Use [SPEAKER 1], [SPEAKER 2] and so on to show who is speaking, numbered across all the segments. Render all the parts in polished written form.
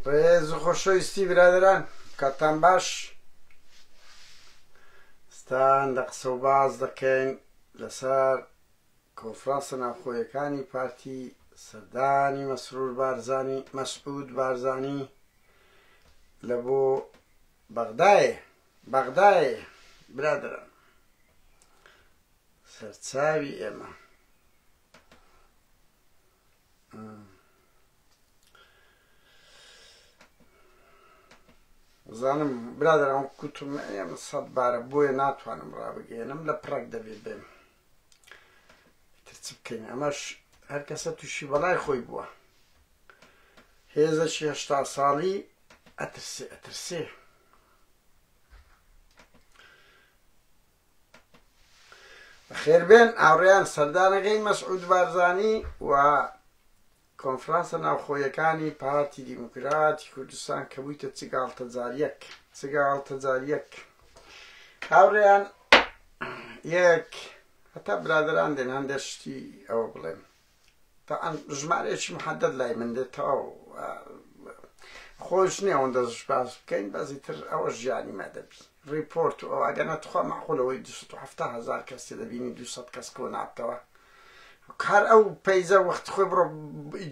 [SPEAKER 1] ڕێز و خۆشەویستی برادەران کاتتان باش ستان لە قسە و باس دەکەین لەسەر کۆنفرانسە ناوخۆیەکانی پارتی سەردانی مەسرور بارزانی مەسعود بارزانی لە بۆ بەغدایێ بەغدایێ برادەران سەرچاوی ئێمە زانم برادەران کوتم ئێمە سەد بارە بۆیە ناتوانم ڕابگەێنم لە پڕێک دەبێ بێم تر چ بکەین ئەمەش هەر کەسە تووشی بەڵای خۆی بووە هێزەکی 80 ساڵی ئەترسێ ئەترسێ بەخێربێن هاوڕێیان سەردانەکەی مەسعود بارزانی و کۆنفرانسە ناوخۆیەکانی پارتی دیموکراتی کوردستان کە بوویتە چ گاڵتەجاریەک چ گاڵتەجاریەک هاوڕێیان یەک هەتا برادران دێن هەندێک شتی ئەوە بڵێم تەعەن ژمارەیەکی محەدەد لای من دێت تەواو خۆش نییە ئەوەندە زش باس بکەین بەس ئیتر ئەوە ژیانی مە دەبی ڕیپۆرت و ئەوە ئەگەر نە تخوا مەعقولەوەی 270 هەزار کەس تێ دەبینی 200 کەس کۆ نابتەوە هەر ئەو پەیجە وەخت خۆی بڕۆ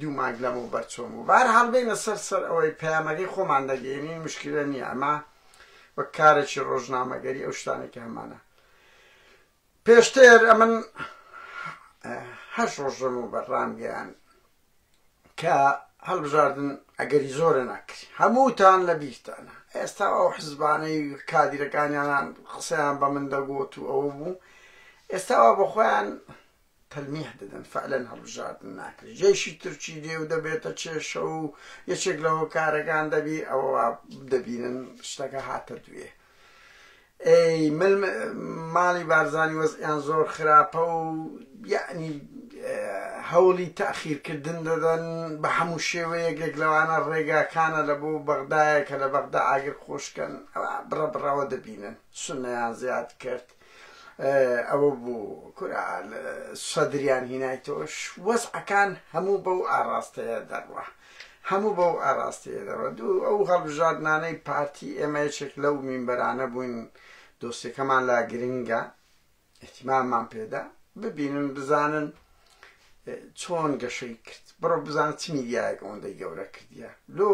[SPEAKER 1] دوو مانگ لەمەوبەر چۆن بوو بەهەر حاڵ بێینە سەر سەر ئەوەی پەیامەکەی خۆمان دەگەیەنین مشکلە نییە ئەمە وەک کارێکی ڕۆژنامەگەری ئەو شتانێک کە هەمانە پێشتر ئەمن هەشت ڕۆژ لەمەوبەر ڕامگەیاند کە هەڵبژاردن ئەگەری زۆرە ناکری هەمووتان لە بیرتانە ئێستا ئەو حزبانەی کادیرەکانیانان قسەیان بە من دەگوت و ئەوە بوو ئێستا وا بە خۆیان تەلمیح دەدەن فعلەن هەڵبژاردن ناکرێت جێشی تورکی دێ و دەبێتە کێشە و یەکێک لە هۆکارەکان دەبی ئەوە دەبینن شتەکە هاتە دوێ ئەی مل ماڵی بارزانی وەزعیان زۆر خراپە و یەعنی هەوڵی تەئخیرکردن دەدەن بە هەموو شێوەیەک یەک لەوانە ڕێگاکانە لە بۆ بەغدایە کە لە بەغدا ئاگر خۆشکەن بڕە بڕەوە دەبینن سونەیان زیاد کرد ئەوە بوو کورە سەدریان هینایتەوە وەزعەکان هەموو بەو ئاڕاستەیە دەڕوا هەموو بەو ئاراستەیە دەڕۆن. دوو، ئەو هەڵبژاردنانەی پارتی ئێمە یەکێک لەو مینبەرانە بووین دۆسیەکەمان لا گرنگە ئیهتیماممان پێدا ببینن بزانن چۆن گەشەی کرد بڕۆ بزانن چ میدیایەک ئەوەندەی گەورە کردیە لۆ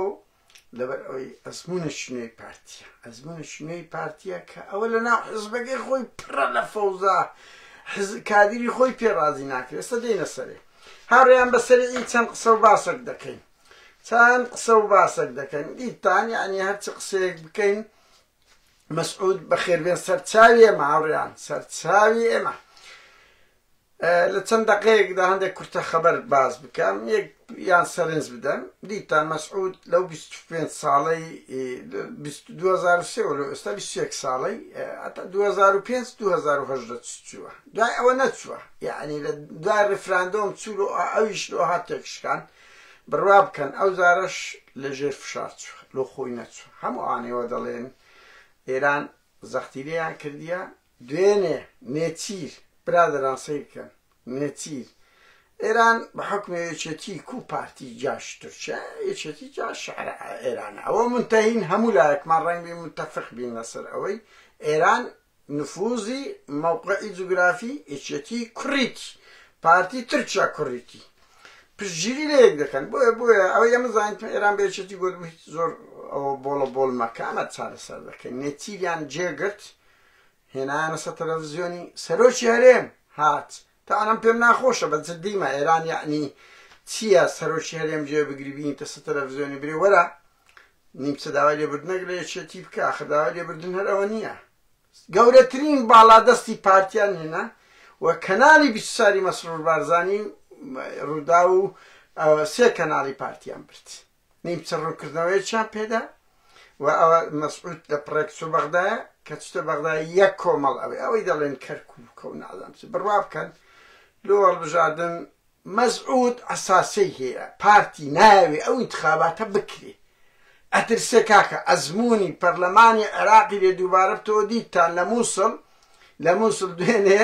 [SPEAKER 1] لەبەر ئەوەی ئەزمونێکی نوێی پارتیە ئەزمونێکی نوێی پارتیە کە ئەوە لە ناو حزبەکەی خۆی پڕە لە فەوزا حز کادیری خۆی پێ ڕازی ناکرێت ئێستا دێینە سەرێ هاوڕێیان بە سەریعی چەند قسە و باسێک دەکەین چەند قسە و باسێک دەکەین دیتان یعنی هەرچی قسەیەک بکەین مەسعود بەخێربێن سەرچاوی ئێمە هاوڕێیان سەرچاوی ئێمە لە چەند دەقەیەکدا هەندێک کورتە خەبەر باس بکەم یەک یان سەرنج بدەن دیتان مەسعود لەو 25 ساڵەی 2023 لە ئێستا 21 ساڵەی هەتا 2005 2018 چووە دوای ئەوە نەچووە یعنی لە دوای ڕیفراندۆم چوو لۆ ئەویش لۆ هات تێکشکان بڕوا بکەن ئەو جارەش لە ژێر فشار چووە لۆ خۆی نەچووە هەموو ئەوانەیەوە دەڵێن ئێران زەختی لێیان کردیە دوێنێ نێچیر برادەران سەیر کەن نێچیر ئێران بە حوکمی یەکێتی کو پارتی جاش تورکیا یەکێتی جاش ئێرانە ئەوە منتەهین هەموو لایەکمان ڕەنگبی متفق بین لەسەر ئەوەی ئێران نفوزی مەوقعی جوگرافی یەکێتی کوڕیتی پارتی تورکیا کوڕیتی پشتگیری لە یەک دەکەن بۆیە بۆیە ئەوەی ئەمە زانیتم ئێران بە یەکێتی گوت هیچ زۆر ئەوە بۆڵە بۆڵ مەکە ئەمە چارەسەر دەکەین نێچیریان جێگرت هێنایانە سەر تەلەڤزیۆنی سەرۆکی هەرێم هات تاوانم پێم ناخۆشە بە جدیمە ئێران یعنی چییە سەرۆکی هەرێم جێ بگری بینیتە سەر تەلەڤزیۆنی برێ وەرە نیمچە داوای لێبوردنەک لە یەکێتی بکە ئاخر داوای لێبوردن هەر ئەوە نییە گەورەترین باڵادەستی پارتیان هێنا و کەناڵی 24 مەسرور بارزانی ڕوودا و سێ کەناڵی پارتیان برد نیمچە ڕوونکردنەوەیەکیان پێدا و ئەوە مەسعود لە پڕێک چوو بەغدایە کە چتە بەغدای یەک کۆمەڵ ئەوەی ئەوەی دەڵێن کەرکووکە و نازانم چ بڕوا بکەن لۆ هەڵبژاردن مەسعود عەساسەی هەیە پارتی نایەوێ ئەو ئینتخاباتە بکرێ ئەترسێ کاکە ئەزموونی پەرلەمانی عێراقی لێ دووبارە بتەوە دیتتان لە مووسڵ لە مووسڵ دوێنێ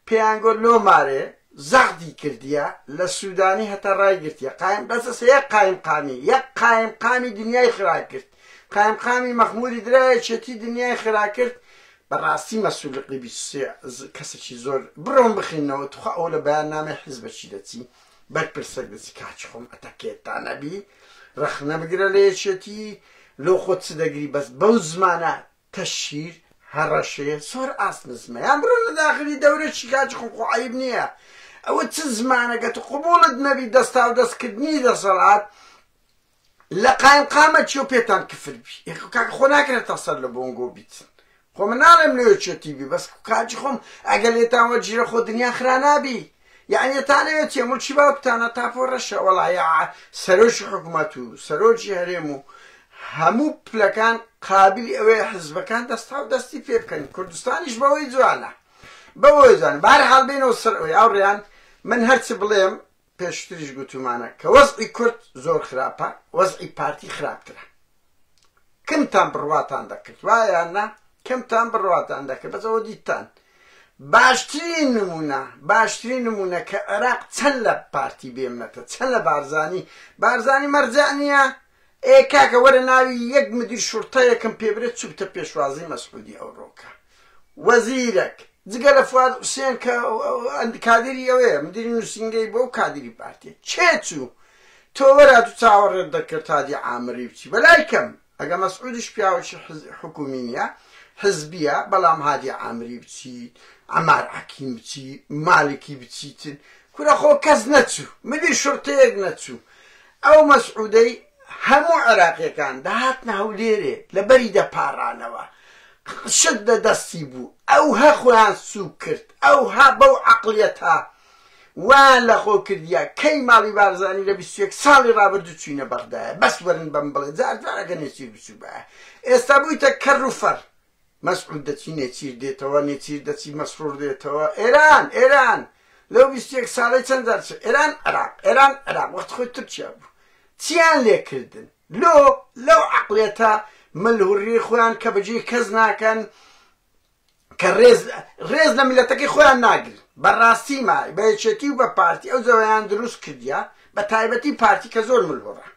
[SPEAKER 1] پێیان گۆت لۆ مارێ زەغدی کردیە لە سودانی هەتا ڕایگرتیە قایم بەسەسە یەک قایم قامی یەک قایم قامی دنیای خرا کرد قایم قامی مەخموری درا یەکێتی دنیای خرا کرد بەڕاستی مەسولقی 23 کەسێکی زۆر بڕۆن بخینەوە تخوا ئەو لە بەیاننامەی حیزبەکی دەچی بەرپرسەک دەچی کاکی خۆم ئەتەکێتتان ئەبی ڕەخنە بگرە لە یەکێتی لۆ خۆت چ دەگری بەس بەو زمانە تەشهیر هەڕەشەیە زۆر ئاست نزمە یان بڕۆنە داخلی دەورە چی کاکی خۆم خۆ عەیب نییە ئەوە چ زمانەکە تو قبوڵت نەبی دەستاو دەستکردنی دەسەڵات لە قایم قامە چیۆ پێتان کفر بی کاکە خۆ ناکرێت تا سەر لە بۆنگۆ بیتن خۆ من ناڵێم لە یەکێتی بی بەس کاکی خۆم ئەگەر لێتان وەرگیرە خۆ دنیا خرا نابی یعنی ئەتانەوێت چیە مڵکی باوکتانە تاپۆ ڕەشە وەڵا یا سەرۆکی حکومەت و سەرۆکی هەرێم و هەموو پلەکان قابلی ئەوەیە حزبەکان دەستاو دەستی پێ بکەن کوردستانیش بەوەی جوانە بەوەی جوانە بەهەرحاڵ بێنەوە سەر ئەوەی هاوڕێیان من هەرچی بڵێم پێشتریش گوتومانە کە وەزعی کورد زۆر خراپە وەزعی پارتی خراپترە کەمتان بڕواتان دەکرد وایە یان نا کەمتان بڕواتان دەکرد بەس ئەوە دیتتان باشترین نمونە باشترین نمونە کە عێراق چەند لە پارتی بێمنەتە چەند لە بارزانی بارزانی مەرجع نییە ئێ کاکە وەرە ناوی یەک مدیر شورتەیەکم پێ برێ چوبتە پێشوازی مەسعودی ئەوڕۆکە وەزیرەک جگە لە فواد حوسێن کە کادیری ئەوەیە مدیری نووسینگەی بۆ کادیری پارتیە کێ چوو تۆ وەرە تو چاوەڕێت دەکرد هادی عامری بچی بەلای کەم ئەگە مەسعودیش پیاوەکی حکومی نییە حزبیە بەڵام هادی عامری بچیت عەمار حەکیم بچی مالکی بچیتن کورە خۆ کەس نەچوو مدیر شورتەیەک نەچوو ئەو مەسعودەی هەموو عێراقیەکان دەهاتنە هەولێرێ لەبەری دەپاڕانەوە شت لە دەستی بوو ئەوها خۆیان سوک کرد ئەوها بەو عەقڵیەتە وایان لە خۆ کردیە کەی ماڵی بارزانی لە 21 ساڵی ڕابردوو چوینە بەغدایە بەس وەرن بەم بڵێ جار جار ئەگەر نێچیر بچووبایە ئێستا بوویتە کەڕ و فەڕ مەسعود دەچی نێچیر دێتەوە نێچیر دەچی مەسرور دێتەوە ئێران ئێران لەو 21 ساڵەی چەند جار ئێران عێراق ئێران عێراق وەخت خۆی تورکیا بوو چیان لێکردن لۆ لەو عەقڵیەتە ملهوڕی خۆیان کە بەجێی کەس ناکەن کە ڕێز ڕێز لە میلەتەکەی خۆیان ناگرن بەڕاستی ما بە یەکێتی و بە پارتی ئەو جەوەیان دروست کردیا بە تایبەتی پارتی کە زۆر ملهوڕە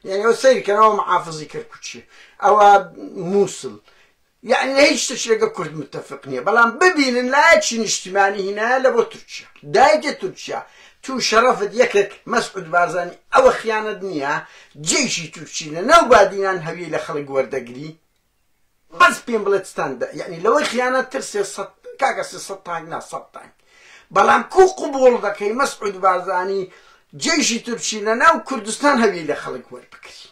[SPEAKER 1] یعنی ئەو سەیر کەن ئەوە محافزی کەرکوچی ئەوە مووسڵ یعنی لە هیچ شتێک لەگەڵ کورد متفق نییە بەڵام ببینن لایەکی نیشتیمانی هینایە لە بۆ تورکیا دایکە تورکیا تو شەڕەفت یەکێک مەسعود بارزانی ئەوە خیانەت نییە جەیشی تورکی لە ناو بادینان هەویەی لە خەڵک وەردەگری بەس پێم بڵێ چتان دە یعنی لەوەی خیانەت تر 300 کاکە 300 تانک نا 100 تانک بەڵام کو قبوڵ دەکەی مەسعود بارزانی جەیشی تورکی لە ناو کوردستان هەویەی لە خەڵک وەربگری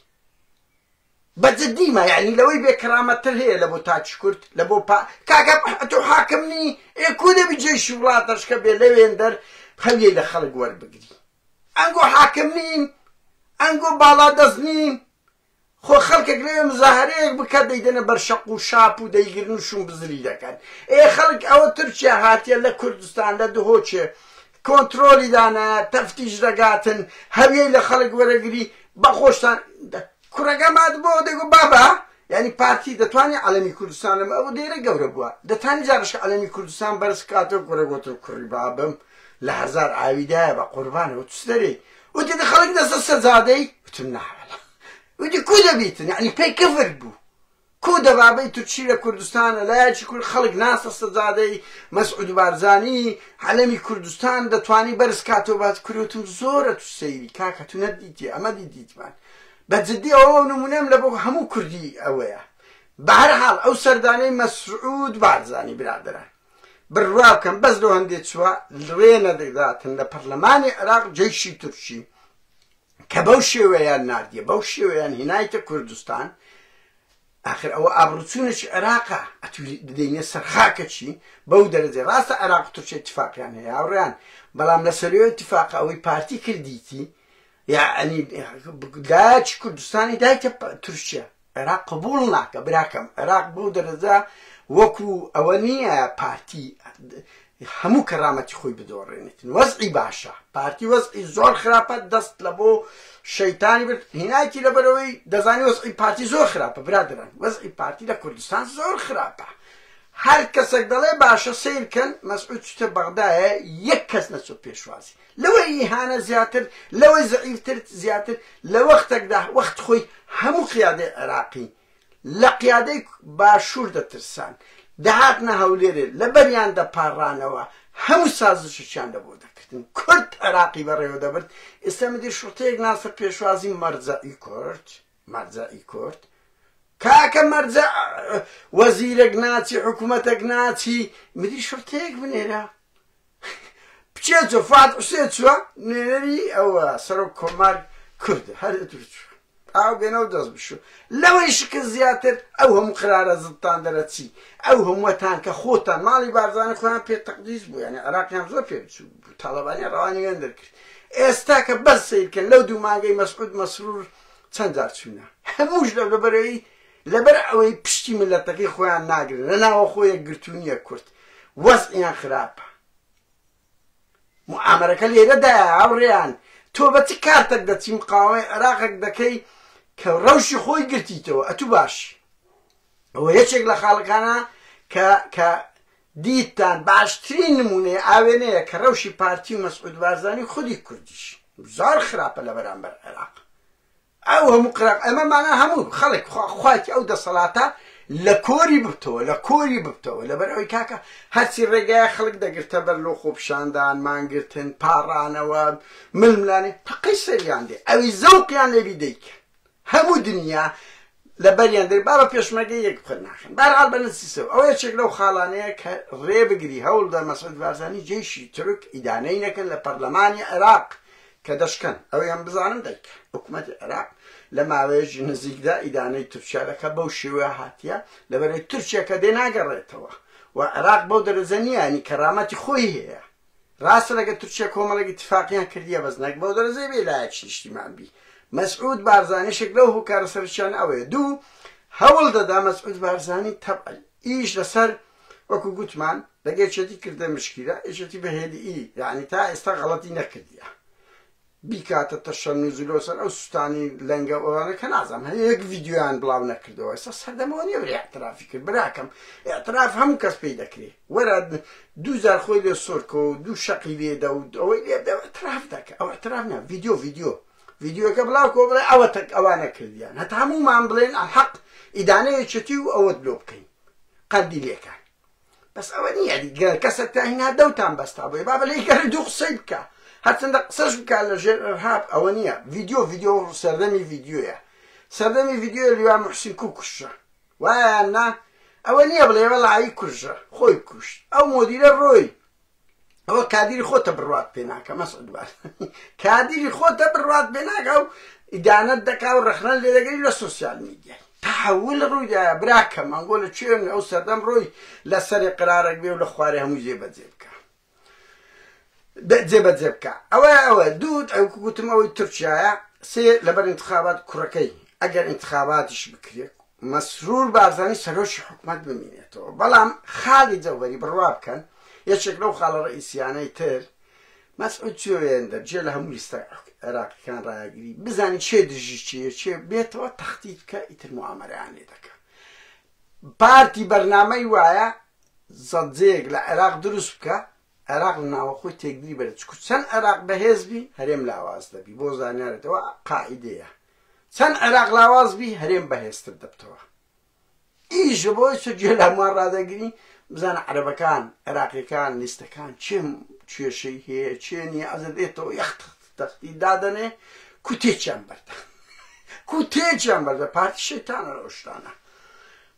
[SPEAKER 1] بە جدی ما یعنی لەوەی بێ کەرامەتتر هەیە لە بۆ تاکی کورد لە بۆ پا کاکە ئەتۆ حاکم نی ئێ کو دەبی جەیشی وڵاتەشکە بێ لەوێندەر هەویەی لە خەڵک وەربگری ئەنگۆ حاکم نین ئەنگۆ باڵا دەست نین خۆ خەڵکێک لەوێ مزاهرەیەک بکە دەیدەنە بەر شەق و شاپ و دەیگرن و شوم بزری دەکەن ئێ خەڵک ئەوە تورکیا هاتیە لە کوردستان لە دهۆکێ کۆنترۆلی دانایە تەفتیش دەگاتن هەویەی لە خەڵک وەرەگری بەخۆشتان کوڕەکە مات بۆ دەگو بابا یعنی پارتی دەتوانێت عەلەمی کوردستان لەمە ئەو دێرە گەورە بووە دەتانی جارشکە عەلەمی کوردستان بەرز کاتەوە کوڕە گۆتم کوڕی بابم لە هەزار ئاویدایە بە قوربانەوە چ دەرێ وتی دە خەڵک دەسە سەجادەی وتم ناوەڵا وتی کو دەبیتن یعنی پێی کفر بوو کو دەبابەی تورکی لە کوردستانە لایەکی کورد خەڵک ناسە سەجادەی مەسعود بارزانی عەلەمی کوردستان دەتوانی بەرز کاتەوە باس کوری وتم زۆرە تو سەیری کاکە تو نەدیتی ئەمە دیدیتمان بە جدی ئەوە نمونەم لە بۆ هەموو کوردی ئەوەیە بە هەر حاڵ ئەو سەردانەی مەسعود بارزانی برادەران بڕوا بکەن بەس لۆ هەندێ چووە ڕێ نەدەداتن لە پەرلەمانی عێراق جەیشی تورکی کە بەو شێوەیان ناردیە بەو شێوەیان هینایتە کوردستان ئاخر ئەوە ئابڕوچوونێکی عێراقە ئەتوو دەینە سەر خاکەکی بەو دەرەجە ڕاستە عێراق و تورکیا اتفاقیان هەیە هاوڕێیان بەڵام لەسەرەوە اتفاق ئەوەی پارتی کردیتی یعنی دایکی کوردستانی دایتە تورکیا عێراق قبوڵ ناکە براکەم عێراق بەو دەرەجە وەکو ئەوە نییە پارتی هەموو کەرامەتی خۆی بدۆڕێنێتن وەزعی باشە پارتی وەزعی زۆر خراپە دەست لە بۆ شەیتانی برد هینایتی لەبەرەوەی دەزانی وەزعی پارتی زۆر خراپە برادران وەزعی پارتی لە کوردستان زۆر خراپە. هەر کەسێک دەڵێ باشە سەیرکەن مەسعود چوتە بەغدایە یەک کەس نەچوە پێشوازی لەوەی ئیهانە زیاتر لەوەی زەعیفتر زیاتر لە وەختێکدا وەخت خۆی هەموو قیادەی عێراقی لە قیادەی باشوور دەترسان دەهاتنە هەولێرێ لەبەریان دەپاڕانەوە هەموو سازشێکیان لەبۆ دەکردن کورد عێراقی بەڕێوە دەبرد ئێستا مدیر شوڕتەیەک ناسە پێشوازی مەرجەعی کورد مەرجەعی کورد کاکە مەرجەع وەزیرێک ناچی حکوومەتێک ناچی مدیر شوڕتەیەک بنێرە بچێ چۆ فات حوسێن چووە نوێنەری ئەوە سەرۆک کۆمار کوردە هەر ئەتور چووە ئاو بێنە و دەست بشو لەوەی شکست زیاتر ئەو هەموو قرارە زدتان دەرەچی ئەو هەمووەتان کە خۆتان ماڵی بارزانی خۆیان پێ تەقدیس بوو یعنی عێراقیان زۆر پێ بچوو بوو تاڵەبانی ڕەوانی وێن دەرکرد ئێستا کە بەس سەیرکەن لەو دوو مانگەی مەسعود مەسرور چەند جار چوونە هەمووش لە لەبەرەوەی لەبەر ئەوەی پشتی ملەتەکەی خۆیان ناگرن لە ناوەخۆ یەکگرتوو نییە کورد وەزعیان خراپە موئامەرەکە لێرەدایە هاوڕێیان تۆ بە چ کارتەک دەچی مقاوەمەی عێراقێک دەکەی کە ڕەوشی خۆی گرتیتەوە ئەتو باشی ئەوە یەکێک لە خاڵەکانە کە کە دیتتان باشترین نمونەیە ئاوێنەیە کە ڕەوشی پارتی و مەسعود بارزانی خودی کوردیش زۆر خراپە لە بەرامبەر عێراق ئەو هەموو قراق ئەمە مانا هەموو خەڵک خواتی ئەو دەسەڵاتە لە کۆری ببتەوە لە کۆری ببتەوە لەبەر ئەوەی کاکە هەرچی ڕێگایە خەڵک دەگرتە بەر لۆ خۆپیشاندان مانگرتن پاڕانەوە ململانێ تەقەی سەریان دێ ئەوی زەوقیان لێبی دەیکەن هەموو دنیا لەبەریان دەری بابە پێشمەرگە یەک بخەن ناخەن بەهەرحاڵ بە نەسیسەوە ئەوە یەکێک لەو خاڵانەیە کە ڕێ بگری هەوڵدە مەسعود بارزانی جەیشی تورک ئیدانەی نەکەن لە پەرلەمانی عێراق کە دەشکەن ئەوەیان بزانن دەیکەن حکومەتی عێراق لە ماوەیەکی نزیکدا ئیدانەی تورکیا دەکات بەو شێوەیە هاتیە لەبەرەی تورکیا کە دێ ناگەڕێتەوە و عێراق بەو دەرەجە نییە ینی کەرامەتی خۆی هەیە ڕاستە لەگە تورکیا کۆمەڵێک ئیتفاقیان کردیە بەس نەک بەو دەرەجەی بێ لایەکی نیشتیمان بی مەسعود بارزانی شێک لەو هۆکارە سەرەکیانە ئەوەیە دوو هەوڵ دەدا مەسعود بارزانی تەبعی ئیش لەسەر وەکو گوتمان لەگە یەکێتی کردە مشکیلە یەکێتی بە هێدی یعنی تا ئێستا غەڵەتی نەکردیە بیکاتە تەشەنوج لۆ سەر ئەو سوتانی لەنگە ئەوانە کە نازانم هەر یەک ڤیدیۆیان بڵاو نەکردەوە ئێستا سەردەمەوە نییە برێ اعترافی کرد براکەم اعتراف هەموو کەس پێی دەکرێ وەرە دوو جار خۆی لێ سۆرکە و دوو شەقی لێدە و ئەوەی لێ بدە اعتراف دەکە ئەو اعتراف نا ڤیدیۆ ڤیدیۆ ڤیدیۆکە بڵاو کۆ بڵێ ئەوە تەک ئەوانە کردیان هەتا هەموومان بڵێن الحق ئیدانە یەکێتی و ئەوەت لۆ بکەین قەندیلەکان بەس ئەوە نییە گەر کەسێک تا هینا دەوتان بەستا بۆی بابە لێی گەڕێ دوو قسەی بکە هەرچەندە قسەش بکە لە ژێر ئەرهاب ئەوە نییە ڤیدیۆ ڤیدیۆ سەردەمی ڤیدیۆیە سەردەمی ڤیدیۆ لیوا محسین کو کوشە وایە یان نا ئەوە نییە بڵێ وەڵایی کوژە خۆی کوشت ئەو مۆدیرە ڕۆی ئەوە کادیری خۆتە بڕوات پێ ناکە مەسعود بارزانی کادیری خۆتە بڕوات پێ ناکە و ئیدانەت دەکا و ڕەخنە لێ دەگری لە سۆسیال میدیای تحول ڕوویدایە براکەم ئەنگۆ لە کوێن ئەو سەردەم ڕۆی لە سەرێ قرارێک بێ و لە خوارێ هەموو جێبەجێ بکە جێبەجێ بکە ئەوە ئەوە دوو ئەو گوتم ئەوەی تورکیایە سێ لەبەر انتخابات کوڕەکەی ئەگەر انتخاباتیش بکرێت مەسرور بارزانی سەرۆکی حکومەت بمینێتەوە بەڵام خاڵی جەوهەری بڕوا بکەن یەکێک لەو خاڵە ڕئیسیانەی تر مەسعود چوێندە جێ لە هەموو لیستە عێراقیەکان ڕاگری بزانین چێ دژی چێ چێ بێتەوە تەختیت بکە ئیتر موامەرەیان لێ دەکە پارتی بەرنامەی وایە زەجەیەک لە عێراق دروست بکە عێراق لە ناوەخۆی تێکدری بەرێت چکو چەند عێراق بەهێز بی هەرێم لاواز دەبی بۆ زانیارێتەوە قاعدەیە چەند عێراق لاواز بی هەرێم بەهێزتر دەبتەوە ئیش بۆی چ گوێ لە هەمووان ڕادەگری بزانە عەرەبەکان عێراقیەکان لیستەکان چێ کێشەی هەیە چێ نییە ئەزە دێتەوە یەخ تەختی دادەنێ کوتێکیان بەردە کوتێکیان بەردە پارتی شەیتانە لەو شتانە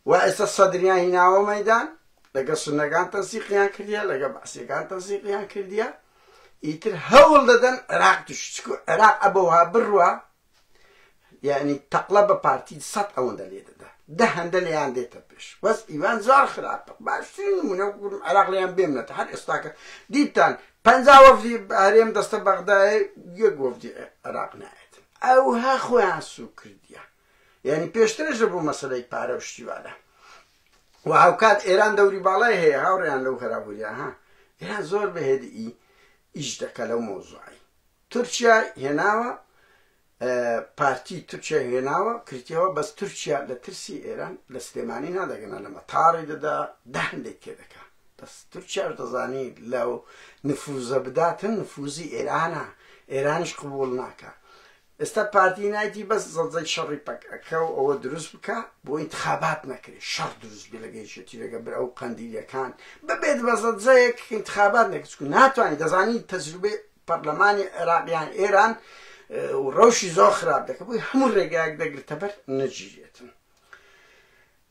[SPEAKER 1] و ئێستا سەدریان هیناوە مەدان لەگە سونەکان تەنسیقیان کردیە لەگە بەعسیەکان تەنسیقیان کردیە ئیتر هەوڵ دەدەن عێراق توش چکو عێراق ئەبەوها بڕوا یعنی تەقلە بە پارتی سەد ئەوەندە لێ دەدا دە هەندە لێیان دێتە پێش وەز ئیوان زۆر خراپە باشترین نمونە عێراق لێیان بێمنەتە هەر ئێستاکە دیتان پەنجا وەفدی هەرێم دەستە بەغدایە یەک وەفدی عێراق نایەت ئەوها خۆیان سوک کردیە یعنی پێشترش بۆ مەسەلەی پارە و شتیوانە و هاوکات ئێران دەوری باڵای هەیە هاوڕێیان لەو هەراوهوریا ها ئێران زۆر بەهێدی ئیش دەکە لەو مەوزوعی تورکیا هێناوە. پارتی تورکیای هێناوە کردیەوە بەس تورکیا لە ترسی ئێران لە سلێمانی نادەگەنە لە مەتاڕی دەدا دە هەندێک تێدەکا بەس تورکیاش دەزانی لەو نفوزە بداتن نفوزی ئێرانە ئێرانیش قبوڵ ناکا ئێستا پارتی نایتی بەس زەجەی شەڕی پەکەکە و ئەوە دروست بکا بۆ ئینتخابات نەکرێ شەڕ دروست بێ لەگە یەکێتی لەگە برا و قەندیلیەکان ببێت بە زەجەیەک ئینتخابات نەکرێ چونکە ناتوانانی دەزانی تەجروبەی پەرلەمانی عێراق یان ئێران و ڕەوشی زۆر خراپ دەکە بۆی هەموو ڕێگایەک دەگرتە بەر نەگیرێتن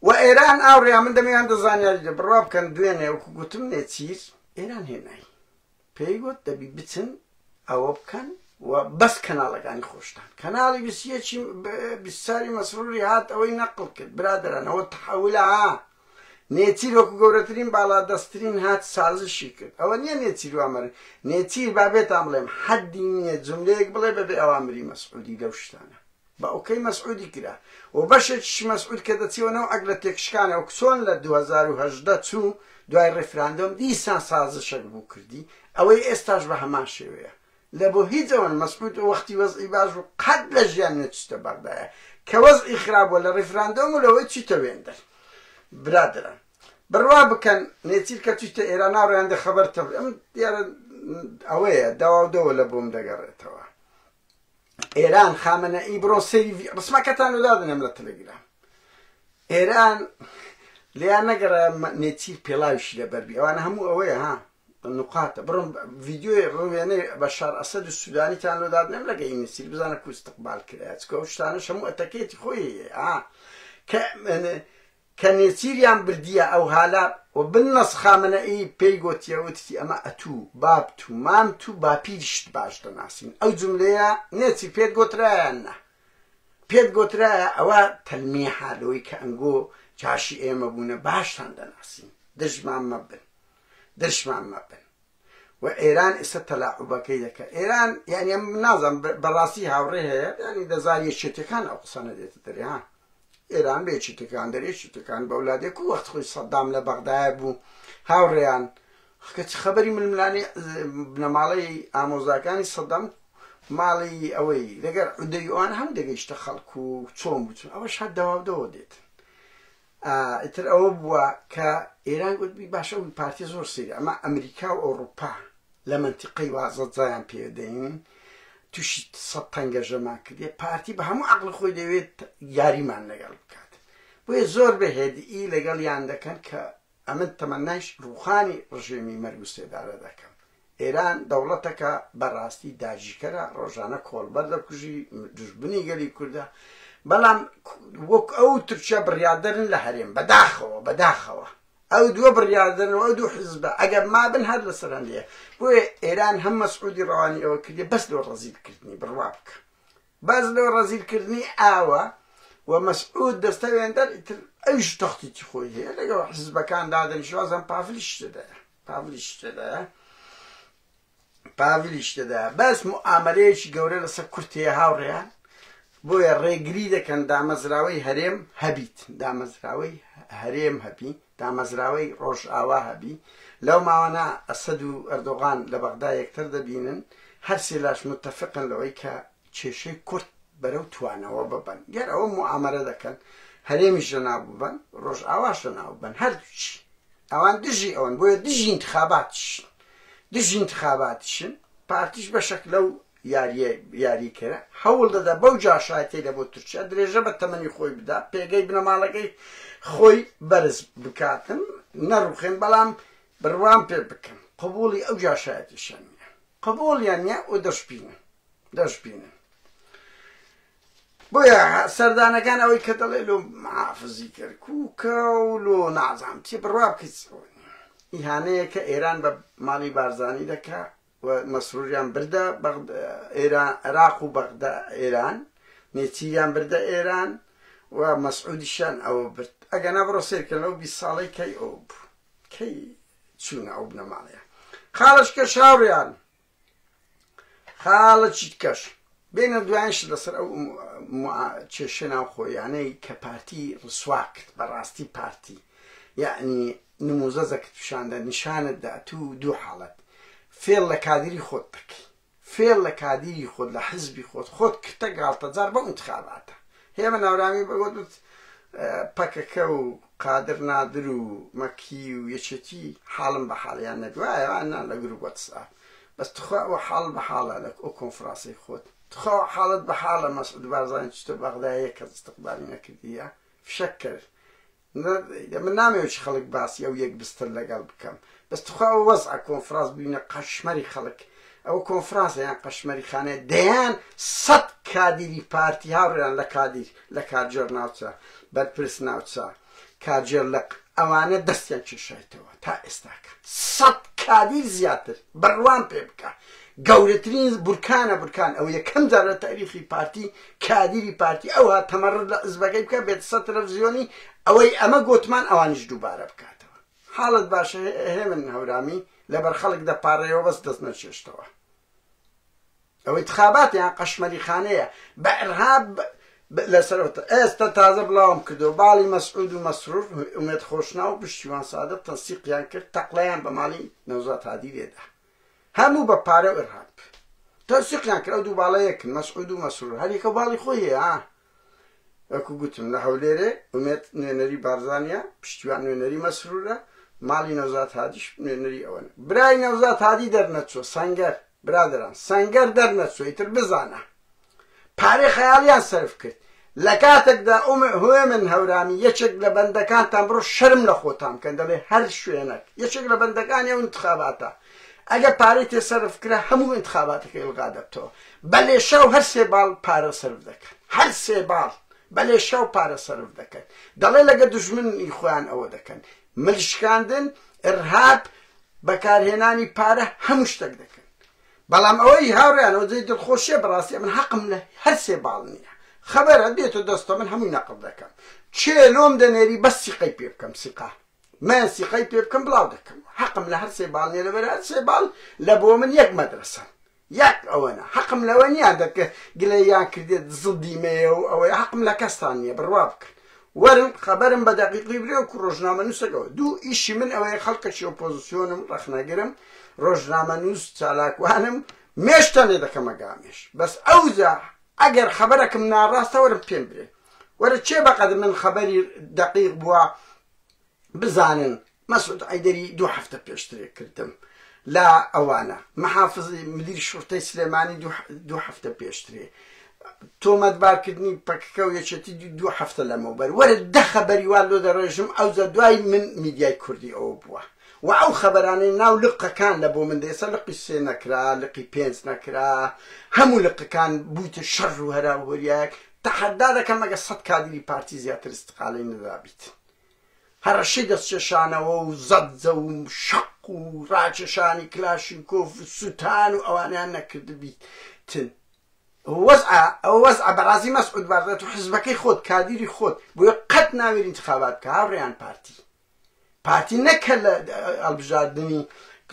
[SPEAKER 1] و ئێران ئاوڕیا من دەمیان دە زانیاری دە بڕوا بکەن دوێنێ وەکو گوتم نێچیر ئێران هێنای پێی گوت دەبی بچن ئەوە بکەن و بەس کەناڵەکانی خۆشتان کەناڵی بیسیەکی بیساری مەسروری هات ئەوەی نەقڵ کرد برادەران ئەوە تحولە ها نێچیر وەکو گەورەترین باڵادەستترین هات سازشی کرد ئەوە نییە نێچیر وامەر نێچیر با بێتان بڵێم حەدی نییە جملەیەک بڵێ بەبێ ئەوامری مەسعودی لەو شتانە بە ئۆکەی مەسعودی کرا و بەشێکیش مەسعود کە دەچیەوە ناو ئەگلە تێکشکانە وەک چۆن لە 2018 چوو دوای ڕیفراندۆم دیسان سازشێک بوو کردی ئەوەی ئێستاش بە هەمان شێوەیە لە بۆ هیچ ئەوەن مەسعود وەختی وەزعی باش بوو قەت لە ژیان نەچیتە بەغدایە کە وەزعی خراپ بووە لە ڕیفراندۆم و لەوەی چیتە وێندەر برادەران بڕوا بکەن نێچیر کە چیتە ئێران ناڕیان دە خەبەر تەبر ئەم دیارە ئەوەیە داواو دەوە لە بۆم دەگەڕێتەوە ئێران خامنەئی بڕۆ سەیری ڕسمەکەتان و دادەنێم لە تەلەگرام ئێران لێیان نەگەڕا نێچیر پێڵاویشی لەبەربی ئەوانە هەموو ئەوەیە ها نقاتە بڕۆن ڤیدیۆی ڕوێنەی بەشار ئەسەد و سودانیتان لۆ دادنێم لەگە ئینگلیسی بزانە کو استقبال کرایە چکە ئەو شتانەش هەموو ئەتەکێتی خۆی هەیە ها کە کە نێچیریان بردیە ئەو هالە و بالنص خامنەئی پێی گۆتیە وتتی ئەمە ئەتوو بابت و مامت و باپیریشت باش دەناسین ئەو جوملەیە نێچیر پێت گۆترایە یان نا پێت گۆترایە ئەوە تەلمیحە لەوەی کە ئەنگۆ جاشی ئێمە بوونە باشتان دەناسین دژمان مەبن دژمان مەبن و ئێران ئێستا تەلاعوبەکەی دەکە ئێران یعنی ئەم نازانم بەڕاستی هاوڕێ هەیە یعنی دەزار یەکێتیەکان ئەو قسانە دێتە دەرێ ها ئێران بە یەکێتیەکان دەرێ یەکێتیەکان بە ئەولادێ کو وەخت خۆی سەدام لە بەغدایە بوو هاوڕێیان کەچ خەبەری ململانێ بنەماڵەی ئامۆزاکانی سەدام ماڵی ئەوەی لەگەر عودەی ئەوان هەم دەگەیشتە خەڵک و چۆن بوو چۆن ئەوەش هەر دەواودەوە دێت ئیتر ئەوە بووە کە ئێران گوتبی باشە ئەو پارتی زۆر سەیرە ئەمە ئەمریکا و ئەوڕوپا لە مەنتیقەی وا زەجایان پێ دەین تووشی سەد تەنگەژەمان کردێ پارتی بە هەموو عەقڵی خۆی دەوێت یاریمان لەگەڵ بکات بۆیە زۆر بە هێدئی لەگەڵیان دەکەن کە ئەمن تەمەنایش ڕووخانی ڕژێمی مەرگ و سێدارە دەکەم. ئێران دەوڵەتەکە بە ڕاستی داگیرکەرە، ڕۆژانە کۆڵبەر دەکوژی، دوژمنی گەلی کوردە، بەڵام وەک ئەو تورکیا بڕیاردەرن لە هەرێم، بەداخەوە، بەداخەوە ئەو دووە بڕیاردەرن و ئەو دوو حیزبە ئەگەر مابن هەر لەسەر هەندەیە. بۆیە ئێران هەم مەسعودی ڕەوانی ئەوە کردیە بەس لۆ ڕەزیل کردنی، بڕوا بکە. بەس لۆ ڕەزیل کردنی ئاوە و مەسعود دەستە وێندەر ئیتر ئەویش تەختیتی خۆی هەیە لەگەڵ حزبەکان دادەنیشێ وازم پاڤلیش تێدایە پاڤلیش تێدایە پاڤلیش تێدایە بەس موئامەلەیەکی گەورە لەسەر کورد هەیە هاوڕێیان بۆیە ڕێگری دەکەن دامەزراوەی هەرێم هەبیت دامەزراوەی هەرێم هەبی دامەزراوەی ڕۆژئاوا هەبی لەو ماوەنە ئەسەد و ئەردۆغان لە بەغدا یەکتر دەبینن هەرسێ لاش متفقن لەوەی کە کێشەی کورد بەرەو توانەوە ببەن گەر ئەوە موئامەرە دەکەن هەرێمیش لەناو ببەن ڕۆژئاواش لەناو ببەن هەردووکی ئەوان دژی ئەوەن بۆیە دژی انتخاباتیشن دژی انتخاباتیشن پارتیش بەشەک لەو یاریە یاریکەرە هەوڵ دەدا بەو جاشایەتیەی لە بۆ تورکیا درێژە بە تەمەنی خۆی بدا پێگەی بنەماڵەکەی خۆی بەرز بکاتن نەڕوخێن بەڵام بڕوام پێ بکەن قبوڵی ئەو جاشایەتیشیان نییە قبوڵیان نییە و دەشبینن دەشبینن بۆیە سەردانەکان ئەوەی کە دەڵێ لۆ محافزی کەرکووکە و لۆ نازانم چی بڕوا بکەیت ئیهانەیە کە ئێران بە ماڵی بارزانی دەکا و مەسروریان بردە ئێران عێراق و بەغدا ئێران نێچیریان بردە ئێران و مەسعودیشیان ئەوە برد ئەگەنا بڕۆ سەیرکەن لەو 20 ساڵەی کەی ئەو بوو کەی چوونە ئەو بنەماڵەیە خاڵش کەش هاوڕیان خاڵە چیتکەش بێنە دوایین شت لەسەر ئەو کێشە ناوخۆیانەی کە پارتی ڕسوا کرد بەڕاستی پارتی یعنی نموزەزەکت پیشاندا نیشانت دا تو دوو حاڵەت فێڵ لە کادری خۆت دەکەی. فێڵ لە کادیری خۆت لە حزبی خۆت خۆت کردە گاڵتەجار بەو ئینتخاباتە. هێمن هەورامی بەگۆت وت پەکەکە و قادر نادر و مەکی و یەکێتی حاڵم بە حاڵیان نەبی وایە وان نا لە گروپ وەتسئاپ بەس تخوا ئەوە حاڵ بە حاڵە لە ئەو کۆنفرانسەی خۆت تخوا ئەوە حاڵت بە حاڵە مەسعود بارزانی چتە بەغدا یەک کەس ئیستقبالی نەکردیە فشەک کرد من نامەوێت چ خەڵک باسی ئەو یەک بستر لەگەڵ بکەم بەس تخوا ئەو وەزعە کۆنفرانس بینە قەشمەری خەڵک ئەوە کۆنفرانسە یان قەشمەری خانەیە دەیان سەد کادیری پارتی هاوڕێیان لە کادیر لە کارگێڕ ناوچە بەرپرس ناوچە کارگێڕ لق ئەوانە دەستیان کێشایتەوە تا ئێستاکە سەد کادیر زیاتر بڕوام پێ بکە گەورەترین بورکانە بورکان ئەوە یەکەم جار لە تاریخی پارتی کادیری پارتی ئەوها تەمەڕد لە حزبەکەی بکە بێت سەر تەلەفزیۆنی ئەوەی ئەمە گۆتمان ئەوانیش دووبارە بکاتەوە حاڵت باشە هێمن هەورامی لەبەر خەڵک دەپارێەوە بەس دەست نەچێشتەوە ئەوە انتخابات یان قەشمەری خانەیە بە ئرهاب لەسەر ئێستا تازە بڵاوم کردەوە باڵی مەسعود و مەسرور ئومێد خۆشناو و پشتیوان سادق تەنسیقیان کرد تەقلەیان بە ماڵی نەوزاد هادی لێدا هەموو بە پارە و ئرهاب تەنسیقیان کرد ئەو دوو باڵە یەکن مەسعود و مەسرور هەر یەکە باڵی خۆی هەیە ها وەکو گوتم لە هەولێرێ ئومێد نوێنەری بارزانیە پشتیوان نوێنەری مەسرورە ماڵی نەوزاد هادیش نوێنەری ئەوەن برای نەوزاد هادی دەرنەچووە سەنگەر برادەران سەنگەر دەرنەچووە ئیتر بزانە پارەی خەیاڵیان سەرف کرد لە کاتێکدا ئوم هوێمن هەورامی یەکێک لە بەندەکانتان بڕۆ شەرم لە خۆتان بکەن دەڵێ هەر شوێنەک یەکێک لە بەندەکانی ئەو انتخاباتە ئەگەر پارەی تێ سەرف کرا هەموو انتخاباتەکە ئیلغا دەبتەوە بە لێشاو هەر سێ باڵ پارە سەرف دەکەن هەر سێ باڵ بە لێشاو پارە سەرف دەکەن دەڵێ لەگە دوژمنی خۆیان ئەوە دەکەن مل شکاندن ئرهاب بەکارهێنانی پارە هەموو شتێک دەکەن بەڵام ئەوەی هاوڕێیان ئەوە جێی دڵخۆشیە بەڕاستی ئەمن حەقم لە هەر سێ باڵ نییە خەبەرە دێتە دەستە من هەمووی نەقڵ دەکەم کێ لۆم دەنێری بەس سیقەی پێ بکەم سیقە من سیقەی پێ بکەم بڵاو دەکەم حەقم لە هەر سێ باڵ نییە لەبەر هەر سێ باڵ لە بۆ من یەک مەدرەسەن یەک ئەوەنە حەقم لەوە نییە دەکە گلەییان کردێت زڵدی مەیە و ئەوەی حەقم لە کەستان نییە بڕوا بکەن وەرن خەبەرم بە دەقیقی برێ وەکو ڕۆژنامەنووسێکەوە دوو ئیشی من ئەوەیە خەڵکەکی ئۆپۆزسیۆنم ڕەخنەگرم ڕۆژنامەنووس چالاکوانم مێشتان لێ دەکەمە گامێش بەس ئەوجا ئەگەر خەبەرەکم ناڕاستە وەرن پێم برێ وەرە کێ بەقەد من خەبەری دەقیق بووە بزانن مەسعود عەیدەری دوو هەفتە پێشترێ کردم لە ئەوانە محافزی مدیر شورتەی سلێمانی دوو هەفتە پێشترێ تۆمەتبارکردنی پەکەکە و یەکێتی دوو هەفتە لەمەوبەر وەرە دە خەبەری وا لۆ دەڕێژم ئەوجا دوای من میدیای کوردی ئەوە بووە و ئەو خەبەرانەی ناو لقەکان لە بۆ من دێسە لقی سێ نەکرا لقی پێنج نەکرا هەموو لقەکان بوویتە شەڕ و هەرا و هۆریایەک تەحەدا دەکەم ئەگە سەد کادیری پارتی زیاتر ئیستقالەی نەدابیت هەڕەشەی دەستکێشانەوە و زەجە و شەق و ڕاکێشانی کلاشینکۆف و سوتان و ئەوانەیان نەکردبیتن. ئەوە وەزعە، ئەوە وەزعە بەڕازی مەسعود بارزانی تۆ حزبەکەی خۆت کادیری خۆت بۆیە قەت ناوێری ئینتخابات بکە هاوڕێیان پارتی پارتی نەک هەر لە هەڵبژاردنی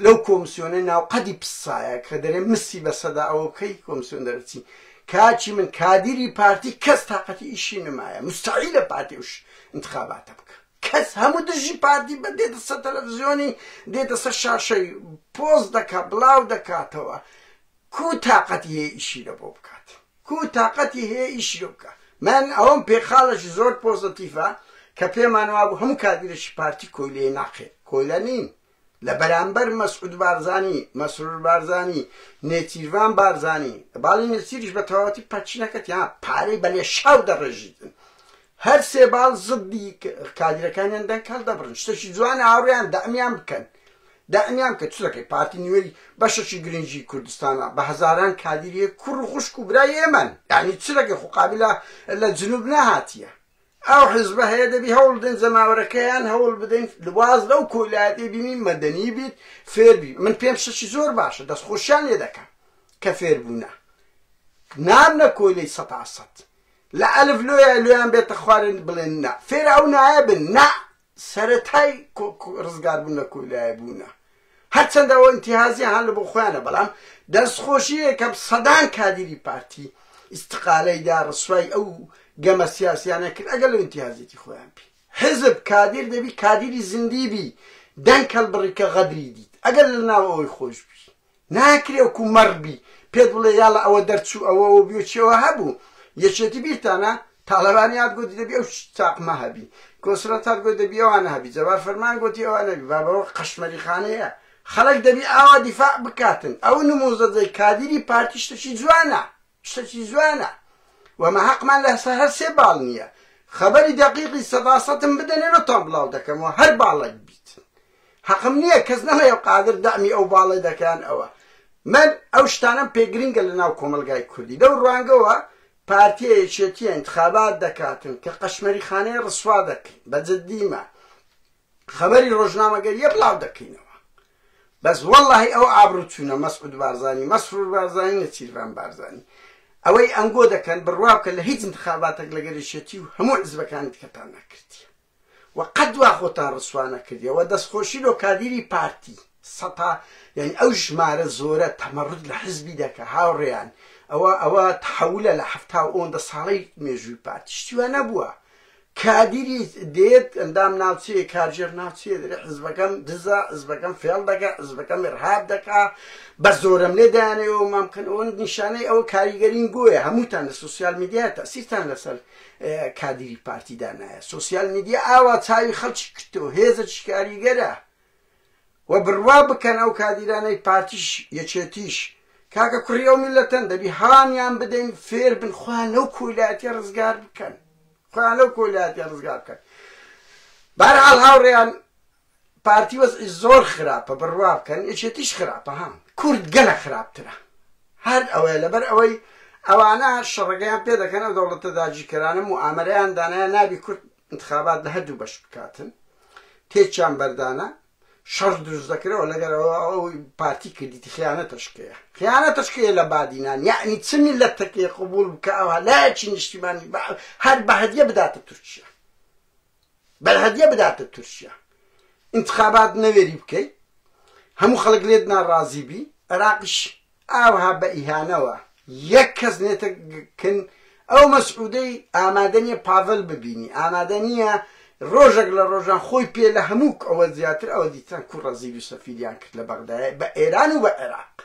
[SPEAKER 1] لەو کۆمسیۆنەی ناوقەدی پسایە کە دەرێ مسی بەسەدا ئەوە بکەی کۆمسیۆن دەرچی کاکی من کادیری پارتی کەس تاقەتی ئیشی نمایە مستحیلە پارتی ئەو انتخاباتە بکە کەس هەموو دژی پارتی بە دێتە سەر تەلەڤزیۆنی دێتە سەر شاشەی پۆست دەکا بڵاو دەکاتەوە کو تاقەتی هەیە ئیشی لە بۆ بکات کو تاقەتی هەیە ئیشی لۆ بکا من ئەوەم پێ خاڵێکی زۆر پۆزەتیفە کە پێمان وابوو هەموو کادیرێکی پارتی کۆیلەیە ناخێر کۆیلە نین لە بەرامبەر مەسعود بارزانی مەسرور بارزانی نێچیرڤان بارزانی باڵی نێچیریش بە تەواوەتی پەرچی نەکەت یا پارەی بە لێشاو دەڕێژیتن هەر سێ باڵ زدی کادیرەکانیان دەنگ هەڵدەبڕن شتێکی جوانە هاوڕێیان دەعمیان بکەن دەعمیان بکەن چ دەکەی پارتی نوێی بەشێکی گرنگی کوردستانە بە هەزاران کادیری هەیە کوڕ و خوشک و برای ئێمەن یعنی چ دەکەی خۆ قابلە لە جنوب نەهاتیە ئەو حزبە هەیە دەبی هەوڵ بدەین جەماوەرەکەیان هەوڵ بدەین واز لەو کۆیلایەتی بینی مەدەنی بیت فێربی من پێم شتێکی زۆر باشە دەستخۆشیان لێ دەکەم کە فێر بوونە نابنە کۆیلەی سەتا سەد لە ئەلف لۆیە لۆیان بێتە خوارێن بڵێن نا فێرە ئەو نایە بن نا سەرەتای ڕزگاربوون لە کۆیلایە بوونە هەرچەندە ئەوە ئینتیهازیان هەر لە بۆ خۆیانە بەڵام دەستخۆشی یەکەم سەدان کادیری پارتی ئیستقالەی دا ڕسوای ئەو گەمە سیاسیانە کرد ئەگەر لەو ئینتیهازیەتی خۆیان بی حزب کادیر دەبی کادیری زیندی بی دەنگ هەڵبڕی کە غەدری دیت ئەگەر لە ناو ئەوەی خۆش بی ناکرێ وەکو مەڕ بی پێت بڵێ یاڵا ئەوە دەرچوو ئەوە ئەوە بیوە چیەوە هەبوو یەکێتی بیرتانە تاڵەبانی هات گۆتی دەبی ئەو تاقمە هەبی کۆسرەت هات گۆتی دەبی ئەوانە هەبی جەبار فەرمان گۆتی ئەوانە هەبی بابەوە قەشمەری خانەیە خەڵک دەبی ئاوا دیفاع بکاتن ئەو نموزەجەی کادیری پارتی شتەکی جوانە شتەکی جوانە و مە هەقمان لەسەر هەر سێ باڵ نییە خەبەری دەقیقی سەدا سەتم بدەنێ لۆتان بڵاو دەکەمەوە هەر باڵێک بیتن حەقم نییە کەس نەڵێ قادر دەعمی ئەو باڵێ دەکەن ئەوە من ئەو شتانەم پێ گرنگە لە ناو کۆمەڵگای کوردی لەو ڕوانگەوە پارتیە یەکێتیە انتخابات دەکاتن کە قەشمەری خانەی ڕسوا دەکەین بە جدیمە خەبەری ڕۆژنامەگەریە بڵاو دەکەینەوە بەس وەڵاهی ئەوە ئابڕوو چوونە مەسعود بارزانی مەسرور بارزانی نێچیرڤان بارزانی ئەوەی ئەنگۆ دەکەن بڕوا بکە لە هیچ انتخاباتێک لەگەر یەکێتی و هەموو حزبەکانی دیکەتان نەکردیە و قەت وا خۆتان ڕسوا نەکردیە و دەستخۆشی لۆ کادیری پارتی سەتا یعنی ئەو ژمارە زۆرە تەمەڕد لە حزبی دەکە هاوڕێیان ئەوە ئەوە تحولە لە حەفتا و ئەوەندە ساڵەی مێژووی پارتی شتی وا نەبووە کادیری دێت ئەندام ناوچەیە کارگێڕ ناوچەیە دەرێ حزبەکەم دزە حزبەکەم فێڵ دەکا حزبەکەم ئیرهاب دەکا بە زۆرەملێ دەیانەوێ ئەومان بکەن ئەوە نیشانەی ئەوە کاریگەرین گۆیە هەمووتان لە سۆسیال میدیا تەسیرتان لەسەر کادیری پارتی دانایە سۆسیال میدیا ئاوا چاوی خەڵکی کردەوە هێزێکی کاریگەرە و بڕوا بکەن ئەو کادیرانەی پارتیش یەکێتیش کاکە کوڕی ئەو میلەتەن دەبی هانیان بدەین فێر بن خۆیان لەو کۆیلایەتیە ڕزگار بکەن خۆیان لەو کۆیلایەتیە ڕزگار بکەن بەهەرحاڵ هاوڕێیان پارتی وەزعی زۆر خراپە بڕوا بکەن یەکێتیش خراپە ها کورد گەلە خراپترە هەر ئەوەیە لەبەر ئەوەی ئەوانە شەڕەکەیان پێ دەکەن ئەو دەوڵەتە داگیرکەرانە موئامەرەیان دانایە نابی کورد انتخابات لە هەردوو بەش بکاتن تێکیان بەردانە شەڕ دروست دەکرێەوە لەگەر ئەوە ئەوەی پارتی کردیتی خیانەتەشکەیە خیانەتەشکەیە لە بادینان یعنی چ میلەتەکەی قبول بکە ئەوها لایەکی نیشتیمانی هەر بە هەدیە بداتە تورکیا بە هەدیە بداتە تورکیا انتخابات نەوێری بکەی هەموو خەڵک لێت ناڕازی بی عێراقیش ئاوها بە ئیهانەوە یەک کەس نێتە کن ئەو مەسعودەی ئامادە نیە پاڤل ببینی ئامادە نیە ڕۆژەک لە ڕۆژان خۆی پێ لە هەموو ئەوە زیاتر ئەوە دیتان کو ڕەزیل و سەفیلیان کرد لە بەغدایە بە ئێران و بە عێراق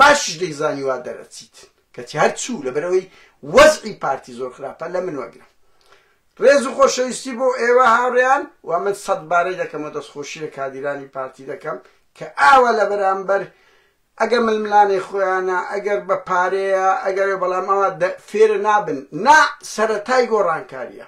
[SPEAKER 1] باشیش دەیزانی وا دەرەچیت کەچی هەر چوو لەبەرەوەی وەزعی پارتی زۆر خراپە لە من وەگرە ڕێز و خۆشەویستی بۆ ئێوە هاوڕێیان و من سەد بارەی دەکەمەوە دەستخۆشی لە کادیرانی پارتی دەکەم کە ئاوا لە بەرامبەر ئەگەر ململانێی خۆیانە ئەگەر بە پارەیە ئەگەر بەڵام ئەوە فێرە نابن نا سەرەتای گۆڕانکاریە.